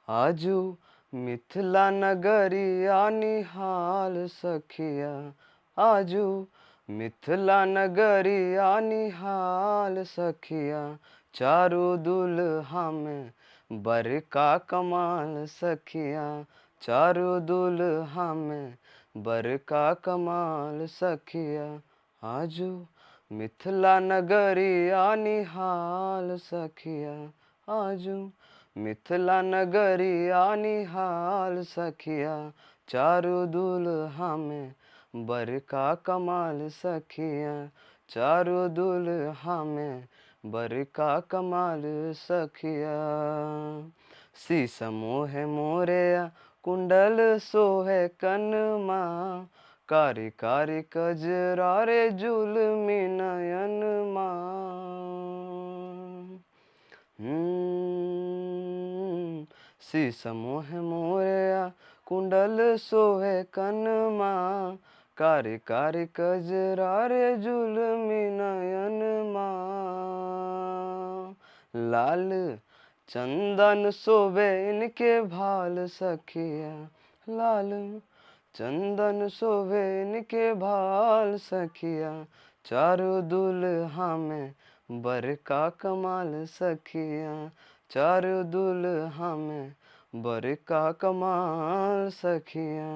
आजू मिथिला नगरिया निहाल सखिया, आजू मिथिला नगरिया निहाल सखिया, चारू दुल्हा मे बड़का कमाल सखिया, चारू दुल्हा मे बड़का कमाल सखिया, आजू मिथिला नगरिया निहाल सखिया, आजू मिथिला नगरिया निहाल सखिया, चारू दुल्हा मे बड़का कमाल सखिया, चारू दुल्हा मे बड़का कमाल सखिया। शीश मोहे मोरया कुंडल सोहे कनमा, कारी कारी कजरा रे जुलमी नयनमा। शीश मोहे मोरया कुंडल सोहे कनमा, कारी कारी कजरा रे जुलमी नयनमा। लाल चंदन शोभे इनके भाल सखिया, लाल चंदन शोभे इनके भाल सखिया, चारू दुल्हा मे बड़का कमाल सखिया, चारू दुल्हा मे बड़का कमाल सखिया।